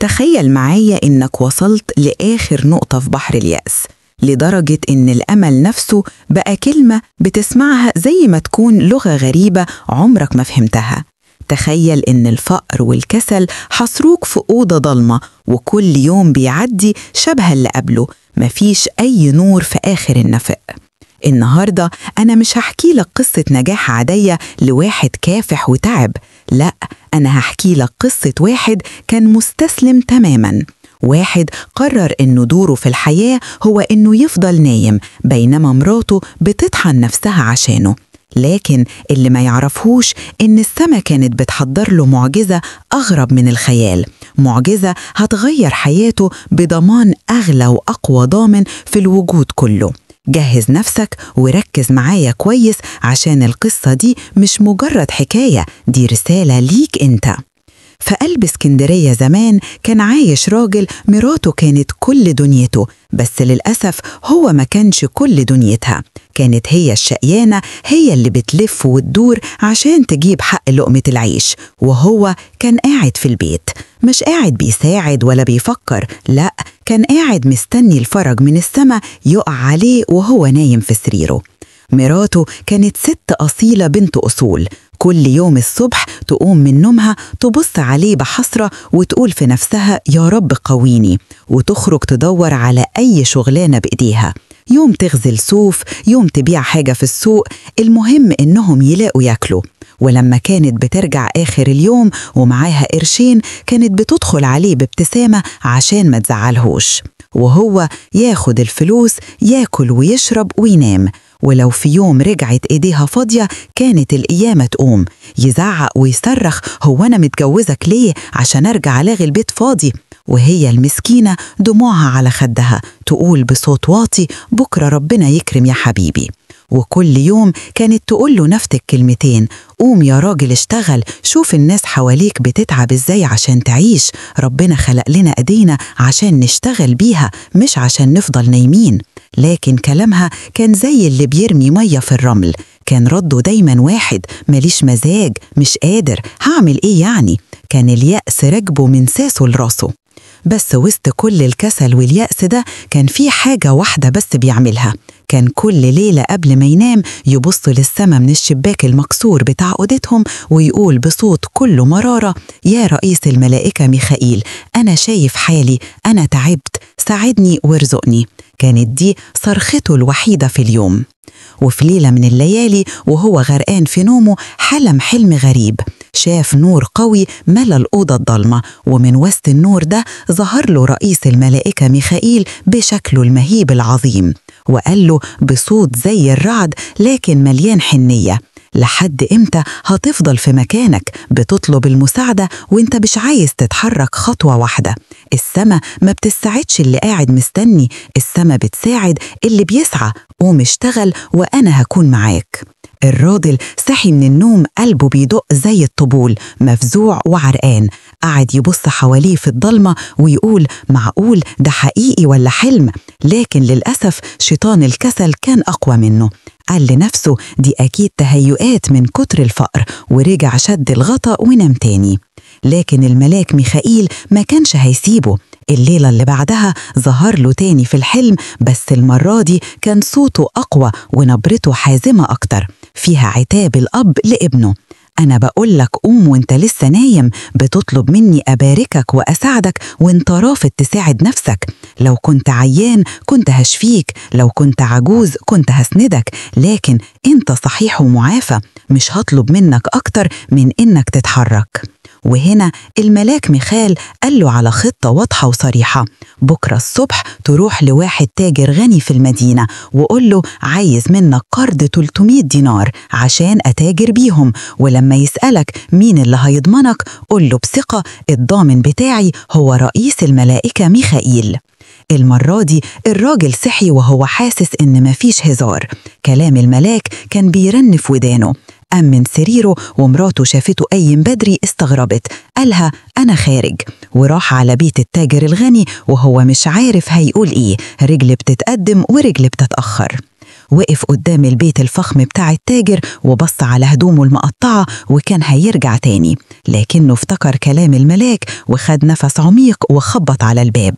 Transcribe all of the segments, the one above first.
تخيل معايا إنك وصلت لآخر نقطة في بحر اليأس، لدرجة إن الأمل نفسه بقى كلمة بتسمعها زي ما تكون لغة غريبة عمرك ما فهمتها. تخيل إن الفقر والكسل حصروك في أوضة ضلمة، وكل يوم بيعدي شبه اللي قبله، مفيش أي نور في آخر النفق. النهاردة أنا مش هحكي لك قصة نجاح عادية لواحد كافح وتعب، لا، أنا هحكي لك قصة واحد كان مستسلم تماماً، واحد قرر إنه دوره في الحياة هو إنه يفضل نايم بينما مراته بتطحن نفسها عشانه. لكن اللي ما يعرفهوش إن السما كانت بتحضر له معجزة أغرب من الخيال، معجزة هتغير حياته بضمان أغلى وأقوى ضامن في الوجود كله. جهز نفسك وركز معايا كويس عشان القصة دي مش مجرد حكاية، دي رسالة ليك انت. في قلب اسكندرية زمان كان عايش راجل مراته كانت كل دنيته، بس للأسف هو ما كانش كل دنيتها. كانت هي الشقيانة، هي اللي بتلف وتدور عشان تجيب حق لقمة العيش، وهو كان قاعد في البيت، مش قاعد بيساعد ولا بيفكر، لا، كان قاعد مستني الفرج من السما يقع عليه وهو نايم في سريره. مراته كانت ست أصيلة بنت أصول، كل يوم الصبح تقوم من نومها تبص عليه بحسرة وتقول في نفسها يا رب قويني، وتخرج تدور على أي شغلانة بإيديها، يوم تغزل صوف، يوم تبيع حاجة في السوق، المهم إنهم يلاقوا ياكلوا. ولما كانت بترجع آخر اليوم ومعاها قرشين كانت بتدخل عليه بابتسامة عشان ما تزعلهوش، وهو ياخد الفلوس ياكل ويشرب وينام. ولو في يوم رجعت ايديها فاضية كانت القيامة تقوم، يزعق ويصرخ هو أنا متجوزك ليه عشان أرجع ألاقي البيت فاضي؟ وهي المسكينة دموعها على خدها تقول بصوت واطي بكرة ربنا يكرم يا حبيبي. وكل يوم كانت تقول له نفس الكلمتين، قوم يا راجل اشتغل، شوف الناس حواليك بتتعب ازاي عشان تعيش، ربنا خلق لنا ايدينا عشان نشتغل بيها مش عشان نفضل نايمين. لكن كلامها كان زي اللي بيرمي مية في الرمل، كان رده دايما واحد، ماليش مزاج، مش قادر، هعمل ايه يعني؟ كان اليأس راكبه من ساسه لراسه. بس وسط كل الكسل واليأس ده كان في حاجة واحدة بس بيعملها، كان كل ليلة قبل ما ينام يبص للسما من الشباك المكسور بتاع أوضتهم ويقول بصوت كله مرارة يا رئيس الملائكة ميخائيل، أنا شايف حالي، أنا تعبت، ساعدني وارزقني. كانت دي صرخته الوحيدة في اليوم. وفي ليلة من الليالي وهو غرقان في نومه حلم حلم غريب، شاف نور قوي ملى الأوضة الضلمة، ومن وسط النور ده ظهر له رئيس الملائكة ميخائيل بشكله المهيب العظيم، وقال له بصوت زي الرعد لكن مليان حنية، لحد إمتى هتفضل في مكانك بتطلب المساعدة وانت مش عايز تتحرك خطوة واحدة؟ السما ما بتساعدش اللي قاعد مستني، السما بتساعد اللي بيسعى، قوم اشتغل وأنا هكون معاك. الراجل صحي من النوم قلبه بيدق زي الطبول، مفزوع وعرقان، قعد يبص حواليه في الضلمة ويقول معقول ده حقيقي ولا حلم؟ لكن للأسف شيطان الكسل كان أقوى منه، قال لنفسه دي أكيد تهيؤات من كتر الفقر، ورجع شد الغطا ونام تاني. لكن الملاك ميخائيل ما كانش هيسيبه، الليلة اللي بعدها ظهر له تاني في الحلم، بس المرة دي كان صوته أقوى ونبرته حازمة أكتر، فيها عتاب الأب لابنه، أنا بقول لك قوم وانت لسه نايم، بتطلب مني أباركك وأساعدك وانت رافض تساعد نفسك، لو كنت عيان كنت هشفيك، لو كنت عجوز كنت هسندك، لكن انت صحيح ومعافى، مش هطلب منك أكتر من إنك تتحرك. وهنا الملاك ميخائيل قال له على خطة واضحة وصريحة، بكرة الصبح تروح لواحد تاجر غني في المدينة وقول له عايز منك قرض 300 دينار عشان أتاجر بيهم، ولما يسألك مين اللي هيضمنك قول له بثقة الضامن بتاعي هو رئيس الملائكة ميخائيل. المرة دي الراجل صحي وهو حاسس إن مفيش هزار، كلام الملاك كان بيرن في ودانه. قام من سريره ومراته شافته قايم بدري استغربت، قالها أنا خارج، وراح على بيت التاجر الغني وهو مش عارف هيقول إيه، رجل بتتقدم ورجل بتتأخر. وقف قدام البيت الفخم بتاع التاجر وبص على هدومه المقطعة وكان هيرجع تاني، لكنه افتكر كلام الملاك وخد نفس عميق وخبط على الباب.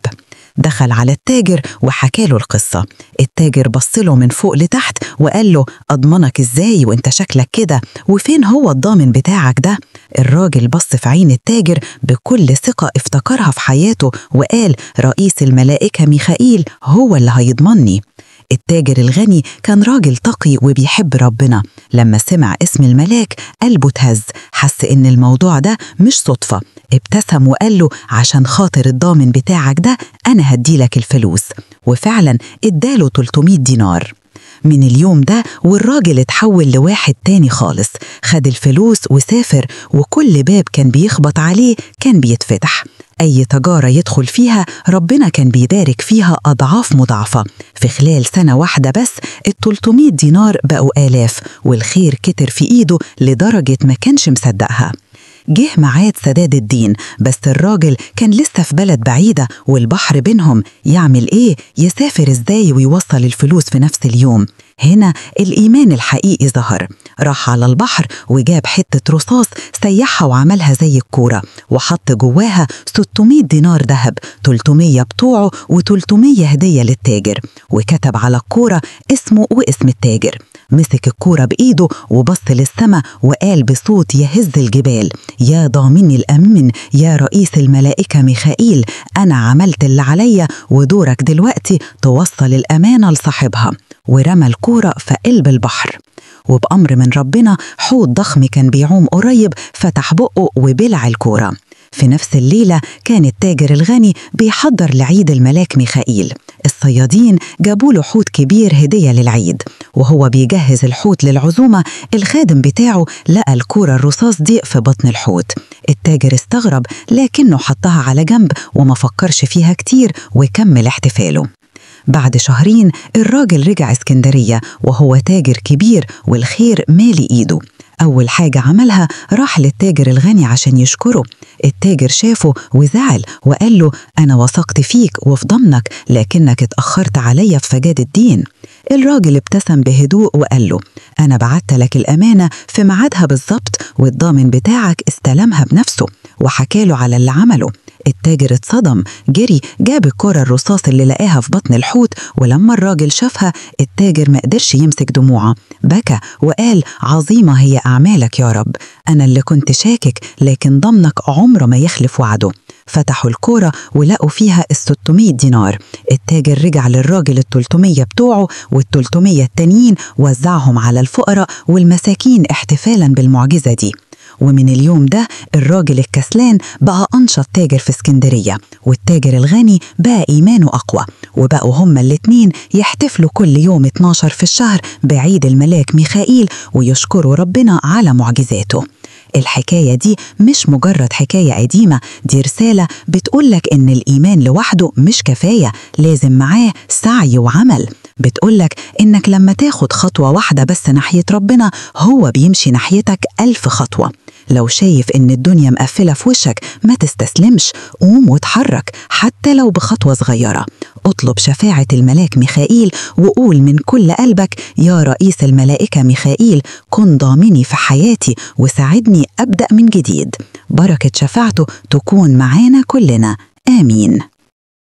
دخل على التاجر وحكاله القصة. التاجر بصله من فوق لتحت وقال له أضمنك إزاي وإنت شكلك كده؟ وفين هو الضامن بتاعك ده؟ الراجل بص في عين التاجر بكل ثقة افتكرها في حياته وقال رئيس الملائكة ميخائيل هو اللي هيضمني. التاجر الغني كان راجل تقي وبيحب ربنا. لما سمع اسم الملاك قلبه اتهز، حس إن الموضوع ده مش صدفة. ابتسم وقال له عشان خاطر الضامن بتاعك ده أنا هديلك الفلوس. وفعلا اداله 300 دينار. من اليوم ده والراجل اتحول لواحد تاني خالص، خد الفلوس وسافر، وكل باب كان بيخبط عليه كان بيتفتح. أي تجارة يدخل فيها ربنا كان بيبارك فيها أضعاف مضاعفة. في خلال سنة واحدة بس 300 دينار بقوا آلاف، والخير كتر في إيده لدرجة ما كانش مصدقها. جه ميعاد سداد الدين، بس الراجل كان لسه في بلد بعيدة والبحر بينهم. يعمل إيه؟ يسافر إزاي ويوصل الفلوس في نفس اليوم؟ هنا الإيمان الحقيقي ظهر. راح على البحر وجاب حتة رصاص سيحها وعملها زي الكورة، وحط جواها 600 دينار ذهب، 300 بتوعه و300 هدية للتاجر، وكتب على الكورة اسمه واسم التاجر. مسك الكورة بإيده وبص للسما وقال بصوت يهز الجبال: يا ضامني الأمن، يا رئيس الملائكة ميخائيل، أنا عملت اللي عليا ودورك دلوقتي توصل الأمانة لصاحبها. ورمى الكورة في قلب البحر. وبأمر من ربنا حوت ضخم كان بيعوم قريب فتح بقه وبلع الكورة. في نفس الليلة كان التاجر الغني بيحضر لعيد الملاك ميخائيل. الصيادين جابوا له حوت كبير هدية للعيد، وهو بيجهز الحوت للعزومة الخادم بتاعه لقى الكورة الرصاص دي في بطن الحوت. التاجر استغرب لكنه حطها على جنب وما فكرش فيها كتير وكمل احتفاله. بعد شهرين الراجل رجع اسكندرية وهو تاجر كبير والخير مالي ايده. أول حاجة عملها راح للتاجر الغني عشان يشكره. التاجر شافه وزعل وقال له أنا وثقت فيك وفي ضمنك، لكنك اتأخرت عليا في فجاد الدين. الراجل ابتسم بهدوء وقال له أنا بعت لك الأمانة في ميعادها بالظبط، والضامن بتاعك استلمها بنفسه، وحكاله على اللي عمله. التاجر اتصدم، جري جاب الكرة الرصاص اللي لقاها في بطن الحوت، ولما الراجل شافها التاجر ما قدرش يمسك دموعه، بكى وقال عظيمة هي أعمالك يا رب، أنا اللي كنت شاكك لكن ضمنك عمره ما يخلف وعده. فتحوا الكورة ولقوا فيها 600 دينار. التاجر رجع للراجل 300 بتوعه وال300 التانيين وزعهم على الفقراء والمساكين احتفالا بالمعجزة دي. ومن اليوم ده الراجل الكسلان بقى أنشط تاجر في اسكندرية، والتاجر الغني بقى إيمانه أقوى، وبقوا هما الاتنين يحتفلوا كل يوم 12 في الشهر بعيد الملاك ميخائيل ويشكروا ربنا على معجزاته. الحكاية دي مش مجرد حكاية قديمة، دي رسالة بتقولك إن الإيمان لوحده مش كفاية، لازم معاه سعي وعمل. بتقولك إنك لما تاخد خطوة واحدة بس ناحية ربنا هو بيمشي ناحيتك 1000 خطوة. لو شايف إن الدنيا مقفلة في وشك ما تستسلمش، قوم وتحرك حتى لو بخطوة صغيرة. اطلب شفاعة الملاك ميخائيل وقول من كل قلبك يا رئيس الملائكة ميخائيل كن ضامني في حياتي وساعدني أبدأ من جديد. بركة شفاعته تكون معانا كلنا، آمين.